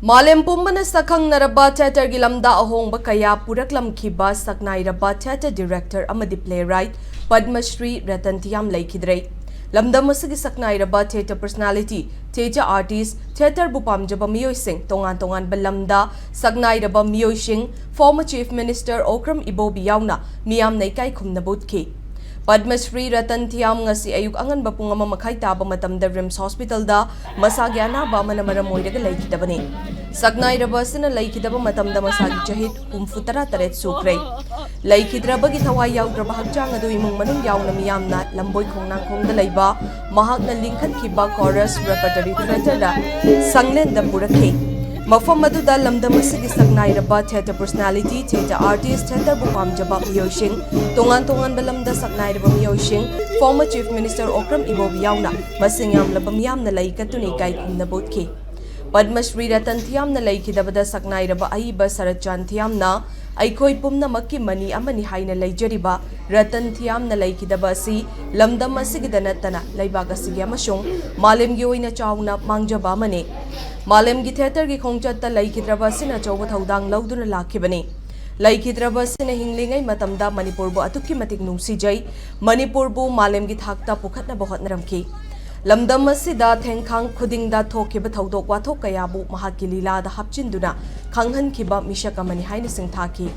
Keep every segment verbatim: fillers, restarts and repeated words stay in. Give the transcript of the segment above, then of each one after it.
ꯃꯥꯂꯦꯝ ꯄꯨꯝꯕꯅ ꯁꯛꯈꯪꯅꯔꯕ ꯊꯤꯌꯦꯇꯔꯒꯤ ꯂꯝꯗ ꯑꯍꯣꯡꯕ ꯀꯌꯥ ꯄꯨꯔꯛꯂꯝꯈꯤꯕ ꯁꯛꯅꯥꯏꯔꯕ ꯊꯤꯌꯦꯇꯔ ꯗꯤꯔꯦꯛꯇꯔ ꯑꯃꯗꯤ ꯄ꯭ꯂꯦꯔꯥꯏꯠ ꯄꯗꯃꯁ꯭ꯔꯤ ꯔꯇꯟ ꯊꯤꯌꯥꯝ ꯂꯩꯈꯤꯗ꯭ꯔꯦ꯫ ꯂꯝꯗꯝ ꯑꯁꯤꯒꯤ ꯁꯛꯅꯥꯏꯔꯕ ꯊꯤꯌꯦꯇꯔ ꯄꯔꯁꯣꯅꯥꯂꯤꯇꯤ, ꯊꯤꯌꯦꯇꯔ ꯑꯥꯔꯇꯤꯁ, ꯊꯤꯌꯦꯇꯔꯕꯨ ꯄꯥꯝꯖꯕ ꯃꯤꯑꯣꯏꯁꯤꯡ, ꯇꯣꯉꯥꯟ ꯇꯣꯉꯥꯟꯕ ꯂꯝꯗ ꯁꯛꯅꯥꯏꯔꯕ ꯃꯤꯑꯣꯏꯁꯤꯡ, ꯐꯣꯔꯃꯔ ꯆꯤꯐ ꯃꯤꯅꯤꯁꯇꯔ ꯑꯣꯀ꯭ꯔꯝ ꯏꯕꯣꯕꯤ ꯌꯥꯎꯅ ꯃꯤꯌꯥꯝꯅ ꯏꯀꯥꯏ ꯈꯨꯝꯅꯕ ꯎꯠꯈꯤ꯫ ꯄꯗꯃꯁ꯭ꯔꯤ ꯔꯇꯟ ꯊꯤꯌꯥꯝ ꯉꯁꯤ ꯑꯌꯨꯛ ꯑꯉꯟꯕ ꯄꯨꯡ ꯑꯃ ꯃꯈꯥꯏ ꯇꯥꯕ ꯃꯇꯝꯗ ꯔꯤꯝꯁ ꯍꯣꯁꯄꯤꯇꯥꯜꯗ ꯃꯁꯥꯒꯤ ꯑꯅꯥꯕ ꯑꯃꯅ ꯃꯔꯝ ꯑꯣꯏꯔꯒ ꯂꯩꯈꯤꯗꯕꯅꯤ꯫ ꯁꯛꯅꯥꯏꯔꯕ ꯑꯁꯤꯅ ꯂꯩꯈꯤꯗꯕ ꯃꯇꯝꯗ ꯃꯁꯥꯒꯤ ꯆꯍꯤ ꯍꯨꯝꯐꯨ ꯇꯔꯥ ꯇꯔꯦꯠ ꯁꯨꯈ꯭ꯔꯦ꯫ ꯂꯩꯈꯤꯗ꯭ꯔꯕꯒꯤ ꯊꯋꯥꯏ ꯌꯥꯎꯗ꯭ꯔꯕ ꯍꯛꯆꯥꯡ ꯑꯗꯨ ꯏꯃꯨꯡ ꯃꯅꯨꯡ ꯌꯥꯎꯅ ꯃꯤꯌꯥꯝꯅ ꯂꯝꯕꯣꯏ ꯈꯣꯡꯅꯥꯡꯈꯣꯡꯗ ꯂꯩꯕ ꯃꯍꯥꯛꯅ ꯂꯤꯡꯈꯠꯈꯤꯕ ꯀꯣꯔꯁ ꯔꯦꯄꯔꯇꯔꯤ ꯊꯤꯌꯦꯇꯔꯗ ꯁꯪꯂꯦꯟꯗ ꯄꯨꯔꯛꯈꯤ꯫ ꯃꯐꯝ ꯑꯗꯨꯗ ꯂꯝꯗꯝ ꯑꯁꯤꯒꯤ ꯁꯛꯅꯥꯏꯔꯕ ꯊꯤꯌꯦꯇꯔ ꯄꯔꯁꯣꯅꯥꯂꯤꯇꯤ, ꯊꯤꯌꯦꯇꯔ ꯑꯥꯔꯇꯤꯁ, ꯊꯤꯌꯦꯇꯔꯕꯨ ꯄꯥꯝꯖꯕ ꯃꯤꯑꯣꯏꯁꯤꯡ, ꯇꯣꯉꯥꯟ ꯇꯣꯉꯥꯟꯕ ꯂꯝꯗ ꯁꯛꯅꯥꯏꯔꯕ ꯃꯤꯑꯣꯏꯁꯤꯡ, ꯐꯣꯔꯃꯔ ꯆꯤꯐ ꯃꯤꯅꯤꯁꯇꯔ ꯑꯣꯀ꯭ꯔꯝ ꯏꯕꯣꯕꯤ ꯌꯥꯎꯅ ꯃꯁꯤꯡ ꯌꯥꯝꯂꯕ ꯃꯤꯌꯥꯝꯅ ꯂꯩ ꯀꯠꯇꯨꯅ ꯏꯀꯥꯏ ꯈꯨꯝꯅꯕ ꯎꯠꯈꯤ꯫ ꯄꯗꯃꯁ꯭ꯔꯤ ꯔꯇꯟ ꯊꯤꯌꯥꯝꯅ ꯂꯩꯈꯤꯗꯕꯗ ꯁꯛꯅꯥꯏꯔꯕ ꯑꯏꯕ ꯁꯔꯠ ꯆꯥꯟ ꯊꯤꯌꯥꯝꯅ ꯑꯩꯈꯣꯏ ꯄꯨꯝꯅꯃꯛꯀꯤ ꯃꯅꯤ ꯑꯃꯅꯤ ꯍꯥꯏꯅ ꯂꯩꯖꯔꯤꯕ ꯔꯇꯟ ꯊꯤꯌꯥꯝꯅ ꯂꯩꯈꯤꯗꯕ ꯑꯁꯤ ꯂꯝꯗꯝ ꯑꯁꯤꯒꯤꯗ ꯅꯠꯇꯅ ꯂꯩꯕꯥꯛ ꯑꯁꯤꯒꯤ ꯑꯃꯁꯨꯡ ꯃꯥꯂꯦꯝꯒꯤ ꯑꯣꯏꯅ ꯆꯥꯎꯅ ꯃꯥꯡꯖꯕ ꯑꯃꯅꯤ꯫ ꯃꯥꯂꯦꯝꯒꯤ ꯊꯤꯌꯦꯇꯔꯒꯤ ꯈꯣꯡꯆꯠꯇ ꯂꯩꯈꯤꯗ꯭ꯔꯕ ꯑꯁꯤꯅ ꯑꯆꯧꯕ ꯊꯧꯗꯥꯡ ꯂꯧꯗꯨꯅ ꯂꯥꯛꯈꯤꯕꯅꯤ꯫ ꯂꯩꯈꯤꯗ꯭ꯔꯕ ꯑꯁꯤꯅ ꯍꯤꯡꯂꯤꯉꯩ ꯃꯇꯝꯗ ꯃꯅꯤꯄꯨꯔꯕꯨ ꯑꯗꯨꯛꯀꯤ ꯃꯇꯤꯛ ꯅꯨꯡꯁꯤꯖꯩ, ꯃꯅꯤꯄꯨꯔꯕꯨ ꯃꯥꯂꯦꯝꯒꯤ ꯊꯥꯛꯇ ꯄꯨꯈꯠꯅꯕ ꯍꯣꯠꯅꯔꯝꯈꯤ꯫ ꯂꯝꯗꯝ ꯑꯁꯤꯗ ꯊꯦꯡꯈꯥꯡ ꯈꯨꯗꯤꯡꯗ ꯊꯣꯛꯈꯤꯕ ꯊꯧꯗꯣꯛ ꯋꯥꯊꯣꯛ ꯀꯌꯥꯕꯨ ꯃꯍꯥꯛꯀꯤ ꯂꯤꯂꯥꯗ ꯍꯥꯞꯆꯤꯟꯗꯨꯅ ꯈꯪꯍꯟꯈꯤꯕ ꯃꯤꯁꯛ ꯑꯃꯅꯤ ꯍꯥꯏꯅ ꯁꯤꯡꯊꯥꯈꯤ꯫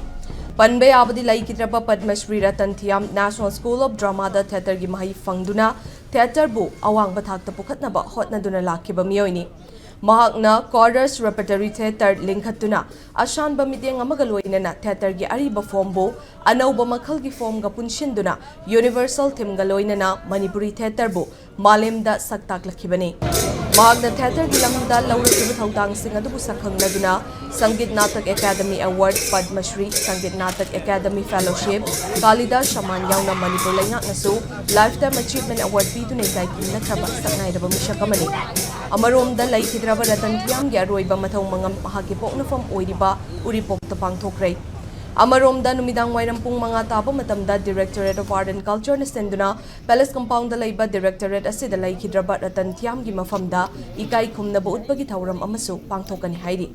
ꯄꯟꯕ ꯌꯥꯕꯗꯤ ꯂꯩꯈꯤꯗ꯭ꯔꯕ Padmashri Ratan Thiyam national school of ꯗ꯭ꯔꯃꯥꯗ ꯊꯤꯌꯦꯇꯔꯒꯤ ꯃꯍꯩ ꯐꯪꯗꯨꯅ ꯊꯤꯌꯦꯇꯔꯕꯨ ꯑꯋꯥꯡꯕ ꯊꯥꯛꯇ ꯄꯨꯈꯠꯅꯕ ꯍꯣꯠꯅꯗꯨꯅ ꯂꯥꯛꯈꯤꯕ ꯃꯤꯑꯣꯏꯅꯤ꯫ ꯃꯍꯥꯛꯅ ꯀꯣꯔꯁ ꯔꯦꯄꯔꯇꯔꯤ ꯊꯤꯌꯦꯇꯔ ꯂꯤꯡꯈꯠꯇꯨꯅ ꯑꯁꯥꯟꯕ ꯃꯤꯠꯌꯦꯡ ꯑꯃꯒ ꯂꯣꯏꯅꯅ ꯊꯤꯌꯦꯇꯔꯒꯤ ꯑꯔꯤꯕ ꯐꯣꯔꯝꯕꯨ ꯑꯅꯧꯕ ꯃꯈꯜꯒꯤ ꯐꯣꯔꯝꯒ ꯄꯨꯟꯁꯤꯟꯗꯨꯅ ꯌꯨꯅꯤꯚꯔꯁꯦꯜ ꯊꯤꯝꯒ ꯂꯣꯏꯅꯅ ꯃꯅꯤꯄꯨꯔꯤ ꯊꯤꯌꯦꯇꯔꯕꯨ ꯃꯥꯂꯦꯝꯗ ꯁꯛ ꯇꯥꯛꯂꯛꯈꯤꯕꯅꯤ꯫ ꯃꯍꯥꯛꯅ ꯊꯤꯌꯦꯇꯔꯒꯤ ꯂꯝꯗ ꯂꯧꯔꯛꯈꯤꯕ ꯊꯧꯗꯥꯡꯁꯤꯡ ꯑꯗꯨꯕꯨ ꯁꯛꯈꯪꯅꯗꯨꯅ Sangeet Natak academy award, Padma Shri, Sangeet Natak academy fellowship, Kalidas Samman ꯌꯥꯎꯅ ꯃꯅꯤꯄꯨꯔ ꯂꯩꯉꯥꯛꯅꯁꯨ ꯂꯥꯏꯐꯇꯥꯏꯝ ꯑꯦꯆꯤꯚꯃꯦꯟ ꯑꯦꯋꯥꯔꯗ ꯄꯤꯗꯨꯅ ꯏꯀꯥꯏ ꯈꯨꯝꯅꯈ꯭ꯔꯕ ꯁꯛꯅꯥꯏꯔꯕ ꯃꯤꯁꯛ ꯑꯃꯅꯤ꯫ ꯑꯃꯔꯣꯝꯗ ꯂꯩꯈꯤꯗ꯭ꯔꯕ ꯔꯇꯟ ꯊꯤꯌꯥꯝꯒꯤ ꯑꯔꯣꯏꯕ ꯃꯊꯧ ꯃꯉꯝ ꯃꯍꯥꯛꯀꯤ ꯄꯣꯛꯅꯐꯝ ꯑꯣꯏꯔꯤꯕ ꯎꯔꯤꯄꯣꯛꯇ ꯄꯥꯡꯊꯣꯛꯈ꯭ꯔꯦ꯫ ꯑꯃꯔꯣꯝꯗ, ꯅꯨꯃꯤꯗꯥꯡ ꯋꯥꯏꯔꯝ ꯄꯨꯡ ꯃꯉꯥ ꯇꯥꯕ ꯃꯇꯝꯗ Directorate of Art and Cultureꯅ ꯁꯤꯟꯗꯨꯅ Palace Compoundꯗ ꯂꯩꯕ Directorate ꯑꯁꯤꯗ ꯂꯩꯈꯤꯗ꯭ꯔꯕ ꯔꯇꯟ ꯊꯤꯌꯥꯝꯒꯤ ꯃꯐꯝꯗ ꯏꯀꯥꯏ ꯈꯨꯝꯅꯕ ꯎꯠꯄꯒꯤ ꯊꯧꯔꯝ ꯑꯃꯁꯨ ꯄꯥꯡꯊꯣꯛꯀꯅꯤ ꯍꯥꯏꯔꯤ꯫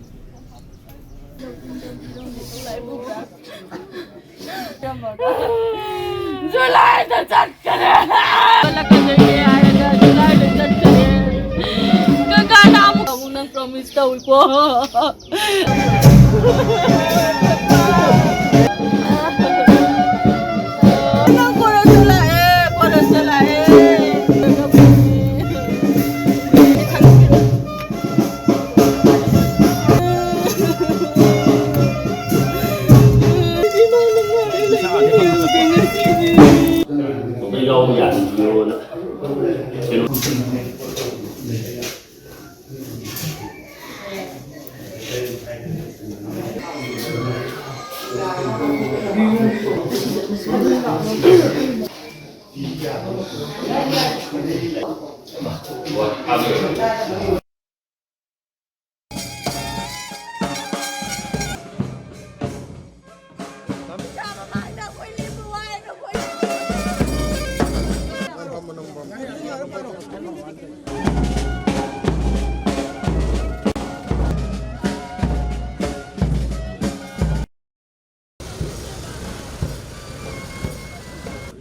ꯖꯨꯂꯥꯏꯗ ꯆꯠꯈ꯭ꯔꯦ꯫ ꯆꯠꯂꯛꯀꯗꯣꯏꯅꯦ ꯍꯥꯏꯔꯒ ꯖꯨꯂꯥꯏꯗ ꯆꯠꯈ꯭ꯔꯦ꯫ ꯀꯀꯥꯅ ꯑꯃꯨꯛ, ꯑꯃꯨꯛ ꯅꯪ promise ꯇꯧꯏꯀꯣ꯫ ꯅꯪ ꯀꯣꯂꯦꯖꯇ ꯂꯥꯛꯑꯦ, ꯀꯣꯂꯦꯖꯇ ꯂꯥꯛꯑꯦ꯫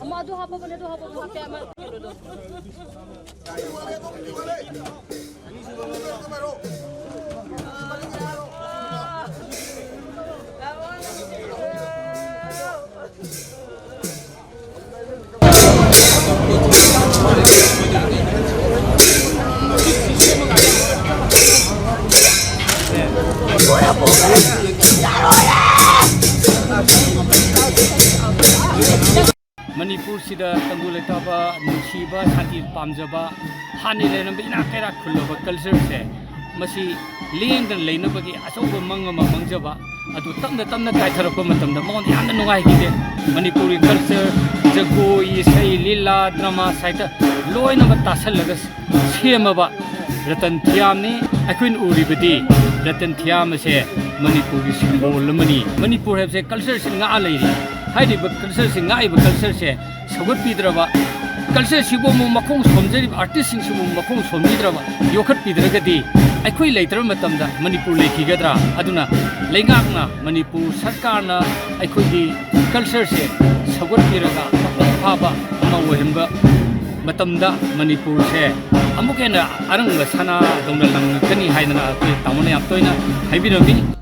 ꯑꯃ ꯑꯗꯨ ꯍꯥꯞꯄꯕꯅꯦ, ꯑꯗꯨ ꯍꯥꯞꯄꯕꯅꯦ, ꯍꯥꯞꯄꯦ, ꯑꯃ ꯀꯩꯅꯣꯗꯣ꯫ ꯃꯅꯤꯄꯨꯔꯁꯤꯗ ꯇꯪꯗꯨ ꯂꯩꯇꯥꯕ, ꯅꯨꯡꯁꯤꯕ, ꯁꯥꯟꯇꯤ ꯄꯥꯝꯖꯕ, ꯍꯥꯟꯅ ꯂꯩꯔꯝꯕ ꯏꯅꯥꯛ ꯀꯩꯔꯥꯛ ꯈꯨꯜꯂꯕ cultureꯁꯦ, ꯃꯁꯤ ꯂꯦꯡꯗꯅ ꯂꯩꯅꯕꯒꯤ ꯑꯆꯧꯕ ꯃꯪ ꯑꯃ ꯃꯪꯖꯕ, ꯑꯗꯨ ꯇꯞꯅ ꯇꯞꯅ ꯀꯥꯏꯊꯔꯛꯄ ꯃꯇꯝꯗ ꯃꯉꯣꯟꯗ ꯌꯥꯝꯅ ꯅꯨꯡꯉꯥꯏꯈꯤꯗꯦ꯫ ꯃꯅꯤꯄꯨꯔꯤ culture, ꯖꯒꯣꯏ, ꯏꯁꯩ, ꯂꯤꯂꯥ, drama, ꯁꯥꯍꯤꯇ꯭ꯌ ꯂꯣꯏꯅꯃꯛ ꯇꯥꯁꯜꯂꯒ ꯁꯦꯝꯃꯕ ꯔꯇꯟ ꯊꯤꯌꯥꯝꯅꯤ꯫ ꯑꯩꯈꯣꯏꯅ ꯎꯔꯤꯕꯗꯤ ꯔꯇꯟ ꯊꯤꯌꯥꯝ ꯑꯁꯦ ꯃꯅꯤꯄꯨꯔꯒꯤ ꯁꯤꯝꯕꯣꯜ ꯑꯃꯅꯤ꯫ ꯃꯅꯤꯄꯨꯔ ꯍꯥꯏꯕꯁꯦ ꯀꯜꯆꯔꯁꯤ ꯉꯥꯛꯑ ꯂꯩꯔꯤ꯫ ꯍꯥꯏꯔꯤꯕ ꯀꯜꯆꯔꯁꯤ, ꯉꯥꯛꯏꯕ ꯀꯜꯆꯔꯁꯦ ꯁꯧꯒꯠꯄꯤꯗ꯭ꯔꯕ, ꯀꯜꯆꯔꯁꯤꯕꯨ ꯑꯃꯨꯛ ꯃꯈꯣꯡ ꯁꯣꯝꯖꯔꯤꯕ ꯑꯥꯔꯇꯤꯁꯁꯤꯡꯁꯤꯕꯨ ꯃꯈꯣꯡ ꯁꯣꯝꯕꯤꯗ꯭ꯔꯕ, ꯌꯣꯛꯈꯠꯄꯤꯗ꯭ꯔꯒꯗꯤ ꯑꯩꯈꯣꯏ ꯂꯩꯇ꯭ꯔꯕ ꯃꯇꯝꯗ ꯃꯅꯤꯄꯨꯔ ꯂꯩꯈꯤꯒꯗ꯭ꯔꯥ? ꯑꯗꯨꯅ ꯂꯩꯉꯥꯛꯅ, ꯃꯅꯤꯄꯨꯔ ꯁꯔꯀꯥꯔꯅ ꯑꯩꯈꯣꯏꯒꯤ ꯀꯜꯆꯔꯁꯦ ꯁꯧꯒꯠꯄꯤꯔꯒ ꯃꯄꯨꯡ ꯐꯥꯕ ꯑꯃ ꯑꯣꯏꯍꯟꯕ ꯃꯇꯝꯗ ꯃꯅꯤꯄꯨꯔꯁꯦ ꯑꯃꯨꯛ ꯍꯦꯟꯅ ꯑꯔꯪꯕ ꯁꯅꯥꯗꯧꯅ ꯂꯪꯉꯛꯀꯅꯤ ꯍꯥꯏꯗꯅ ꯑꯩꯈꯣꯏ ꯇꯥꯃꯣꯅ ꯌꯥꯝ ꯇꯣꯏꯅ ꯍꯥꯏꯕꯤꯔꯝꯃꯤ꯫